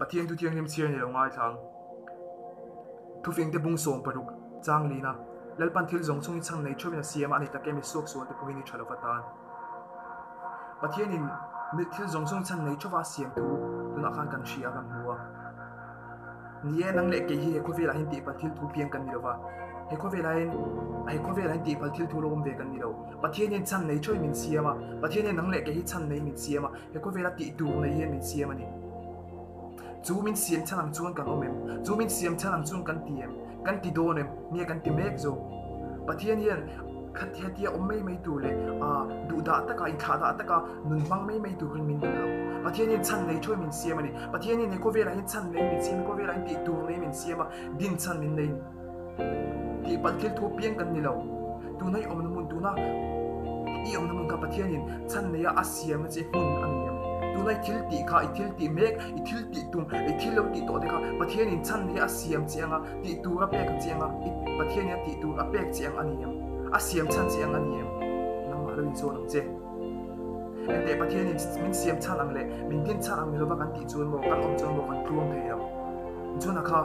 Pathian thu thianghlim chhiar ni lo ngaithla ang. Thufingte bung 16, chang lina, Lalpan thil zawng chungin chhan nei theuhin a siam a, a ni tak em i suaksual te pawhin i tha lova tan. Pathianin thil zawng chungin chhan nei theuva a siam thu tunah khan kan hria a, kan hmu a. Ni e, nang leh kei hi he khawvelah hian tihpalh thil thu piang kan ni lova, he khawvelah hian he khawvelah hian tihpalh thil thu lo awm ve kan ni lo. Pathian hian chhan nei theuhin min siam a, Pathian hian nang leh kei hi chhan nei min siam a, he khawvela tih tur nei hian min siam a ni. Chu min siam chhan ang chuan kan awm em? Chu min siam chhan ang chuan kan ti em? Kan ti dawn em? Nge kan ti mek zawk? Pathian hian khat hetia awm mai mai tur leh ah duhdah taka inthlahdah taka nun hmang mai mai turin min duh lo. Pathian hian chhan nei thuai min siam a ni. Pathian hian he khawvelah hian chhan nei min siam a, khawvelah hian tih tur nei min siam a, din chhan min nei a ni. Tihpalh thil thu piang kan ni lo. Tuna i awmna hmun, tuna i awmna hmun kha Pathianin chhan neia a siamna che hmun a ni em? Tuna i thil tih kha, i thil tih mek, i thil tih tum, i thil lo tih tawh te kha Pathianin chhan neia a siam che anga, tih tur a pek che anga, i Pathianin a tih tur a pek che ang a ni em? A siam chhan che ang a ni em? Nangmah lo inzawn ang che. Engteh Pathianin min siam chhan ang leh min din chhan ang ni lova kan tih chuan maw, kan awm chuan maw kan tluang thei lo. Jona kha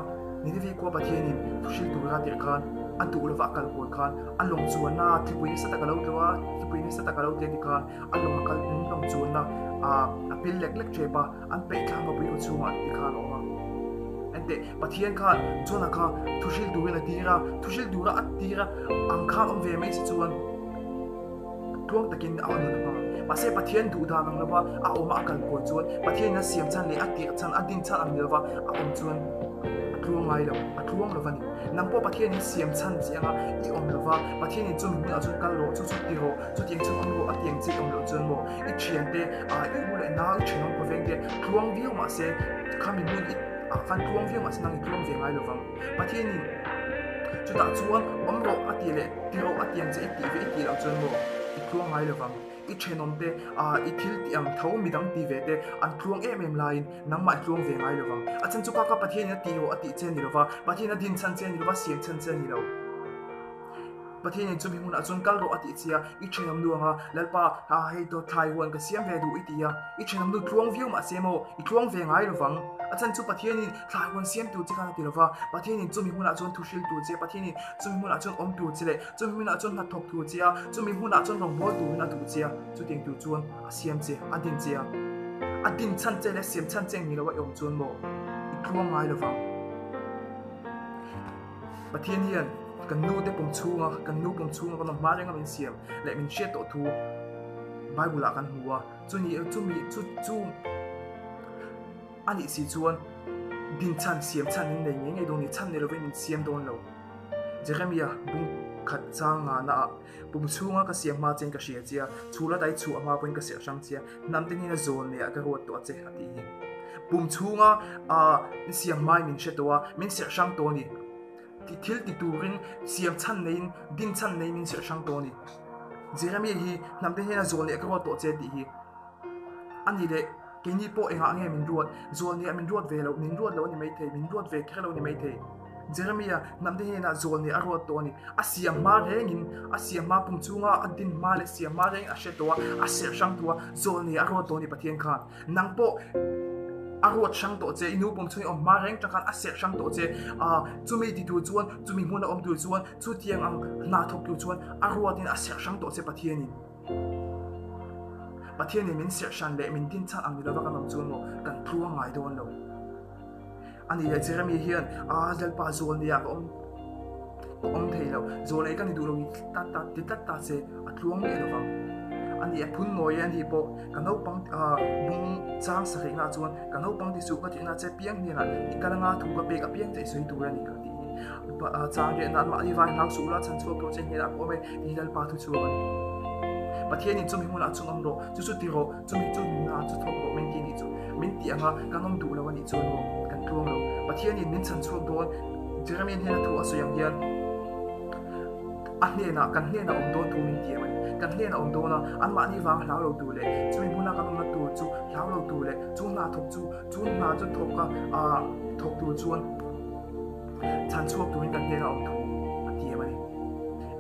Nineveh khua Pathianin thu hrilh tura tirh khan a duh lova a kal kawi khan a lawng chuanna thlipui nasa tak a lo tlawh a, thlipui nasa tak a lo tleh ti khan a lawng a kal in lawng chuanna ah a pil lek lek tep a, an peih thlang ngawpui khaw chhungah ti khan a awm a. Enteh Pathian khan Jona kha thu hrilh turin a tir a, thu hrilh tura a tir a ang khan awm ve mai si chuan, Tluang takin a nun a hmang. Mahse Pathian duh dan ang lova a awm a a kal kawi chuan Pathianin a siam chhan leh a tirh chhan, a din chhan ang ni lova a awm chuan a tluang ngai lo, a tluang lo va ni. Nang pawh Pathianin siam chhan chi anga i awm lova Pathianin chu mi hmunah chuan kal rawh, chu chu ti rawh, chutiang chuan awm rawh a tiang chi i awm loh chuan maw i thiante, i u leh nau, i thenawm khawveng te tluang viau mahse khami hmun i ah khan tluang viau mahse nang i tluang ve ngai lovang. Pathianin chutah chuan awm rawh a ti leh ti rawh a tiang che i tih ve i tih loh chuan maw i tluang ngai lovang. I thenawm te ah i thil tih ang tho midang ti ve te an tluang em em laiin nangmah i tluang ve ngai lovang. A chhan chu kha kha Pathianin a tih rawh a tih che a ni lova, Pathianin a din chhan che a ni lova, siam chhan che a ni lo. Pathianin chumi hmunah chuan kal rawh a tih che a, i thenawm nu anga Lalpa ha hei tawh thlai huan ka siam ve duh i ti a, i thenawm nu tluang viau mahse maw i tluang ve ngai lovang. A chhan chu Pathianin thlai huan siam tur che khan a ti lova, Pathianin chumi hmunah chuan thu hril tur che, Pathianin chumi hmunah chuan awm tur che leh chumi hmunah chuan hnathawk tur che a, chumi hmunah chuan rawngbâwl turin a duh che a, chutiang tur chuan a siam che, a din che a. A din chhan che leh a siam chhan che ang ni lo a i awm chuan maw i tluang ngai lovang. Pathian hian kan nu te pum chhunga kan nu pum chhunga kan awm hma renga min siam leh min hriat tawh thu Bible ah kan hmu a, chuni chumi chu chu a nih si chuan dinchhan siam chhan min nei ngei ngei dawn ni, chhan nei lovin min siam dawn lo. Jeremiah bung khat chang ngahna ah pum chhunga ka siam hma chein ka hria che a, chhula dai chhuah hma pawhin ka serh hrang che a, hnam te hnena zawl neiah ka ruat tawh a che a tih hi. Pum chhunga ah siam hmain min hre tawh a, min serh hrang tawh a ni. Thil ti turin siam chhan neiin din chhan neiin min serh hrang tawh a ni. Jeremiah hi hnam te hnena zawl neiah ka ruat tawh che a tih hi. A ni leh keini pawh engah nge min ruat? Zawl neiah min ruat ve lo, min ruat lo a ni maithei, min ruat ve kher lo a ni maithei. Jeremiah hnam te hnenah zawl neiah a ruat tawh a ni. A siam hma rengin, a siam hma pum chhunga a din hma leh siam hma rengin a hre tawh a, a serh hrang tawh a, zawl neiah a ruat tawh a ni Pathian khan. Nang pawh a ruat hrang tawh che, i nu pum chhung i awm hma reng tang khan a serh hrang tawh che. Aa, chumi ti tur chuan, chumi hmuna awm tur chuan, chutiang ang hna thawk tur chuan a ruatin a serh hrang tawh che Pathianin. Pathianin min serh hran leh min din chhan ang ni lova kan awm chuan maw kan tluang ngai dawn lo. A ni leh Jeremy hian aa Lalpa zawl nia ka awm ka awm thei lo, zawl ei ka ni duh lo ti tlat ta ti tlat ta che a tluang miah lovang. A ni a phun nawi a ni pawh ka naupang aa bung chang sarihna chuan ka naupang ti suh ka tihna che piang hnenah i kal anga thu ka pek apiang che i sawi tur a ni ka tih hi. Chang riah nan mahni vai hlau suh la chhan chhuak tawh che hnenah ka awm e tih hi Lalpa thu chhuak a ni. Pathianin chumi hmunah chhung awm rawh, chu chu ti rawh, chumi chu hna chu thawk rawh min ti anih chu min tih anga kan awm duh lo anih chuan maw kan tluang lo. Pathianin min chhan chhuak dawn Jeremiah hnena thu a sawi ang hian a hnenah kan hnenah awm dawn thu min tiam a ni. Kan hnenah awm dawn a, anmahni vang hlau lo tur leh chumi hmuna kan awmna tur chu hlau lo tur leh chu hna thawk chu chu hna chu thawk a thawk tur chuan Chhan chhuak turin kan hnenah awm thu a tiam a ni.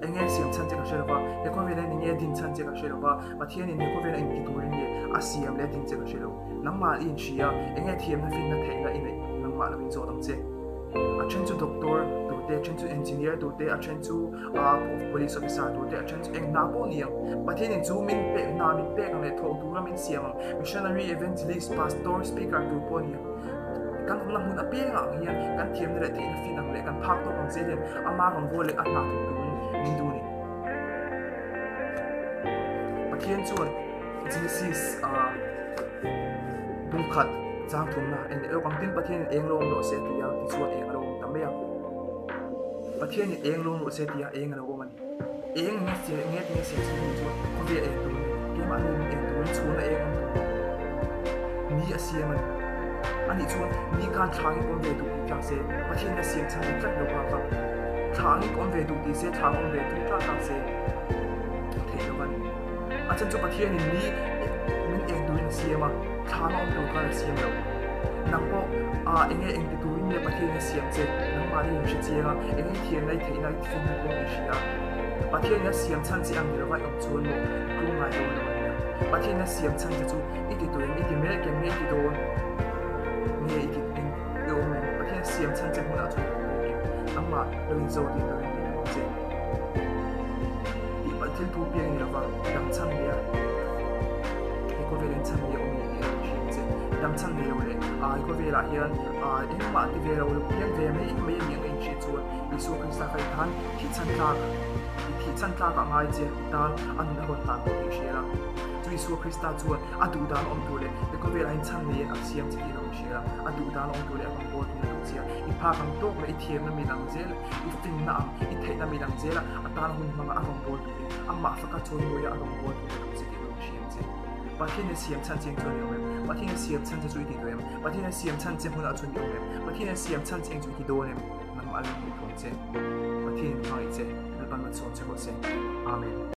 Enge siam chhan che ka hre lo va, he khawvel hian enge din chhan che ka hre lo va, Pathianin he khawvela engti turin nge a siam leh a din che ka hre lo. Nangmah i inhria, enge thiamna finna theihna i neih nangmah lo inzawt ang che. A then chu doctor tur te, a then chu engineer tur te, a then chu police officer tur te, a then chu eng hna pawh ni ang. Pathianin chu min pek hna min pek ang leh thawk tura min siam ang. Missionary, evangelist, pastor, speaker tur pawh ni ang. Kan awmna hmun apiangah ang hian kan thiamna leh theihna fin ang leh kan phak tawk ang zel hian ama rawngbâwl leh a hna thawk turin min duh a ni. Pathian chuan Genesis ah bung khat chang thumna en leh lawk ang tin Pathianin eng lo awm rawh se tia tichuan eng a lo awm ta mai a. Pathianin eng lo awm rawh se tia eng a lo awm a ni. Eng nge siam nge tinge siam chhan ni chuan khawvel eng tur a ni. Keimahni min eng turin chhuna eng awm tur a ni. Ni a siam a ni. Anih chuan ni khan thla angin ka awm ve duh tih tlak se Pathianin a siam chhan ni tlat lo kha kha thla angin ka awm ve duh tih se thla ka awm ve tum tlak tlak se a theih lo a ni. A chhan chu Pathianin ni min eng turin a siam a, thla anga awm tur khan a siam lo. Nang pawh ah enge eng ti turin nge Pathianin a siam che? Nangmahni in hre chiang a, enge i thiamna i theihna i finna pawh i hria. Pathianin a siam chhan che ang ni lova i awm chuan maw i tlung ngai dawn lo a nia. Pathianin a siam chhan che chu i ti tuin i ti mek em nge i ti dawn nge i ti eng i awm em? Pathian a siam chhan che hmunah chuan i awm mek em? Nangmah lo inzawt in lo inneih ang che. Tihpalh thil thu piang ni lova dam chhan nia he khawvel in chhan ni a awm ni tih a lo hriat che. Dam chhan nei lo leh he khawvelah hian engmah ti ve lo lo piang ve mai mai a ni ang a inhriat chuan Isua Krista kha i tan thih chhan tlak i thih chhan tlak ah ngai che i tan a nun a rawn hlan tawh tih hria la. Chu Isua Krista chuan a duh dan awm tur leh he khawvelah hian chhan neiin a siam che tih a lo inhria la. A duh dan awm tur leh a rawngbâwl tur a duh che a. I phak ang tawk leh i thiamna min ang zel i finna ang i theihna min ang zel a. A tan hun hmanga a rawngbâwl turin amah faka chawimawi a a rawngbâwl tur a duh che tih lo hriam che. Pathian a siam chhan che eng chuan i awm em? Pathian a siam chhan che chu i ti duh em? Pathian a siam chhan che hmunah chuan i awm em? Pathian a siam chhan che eng chu i ti dawn em? Nangmah a lo hmuh thuam che. Pathian in hmangaih che, Lalpan malsawm che rawh se. Amen.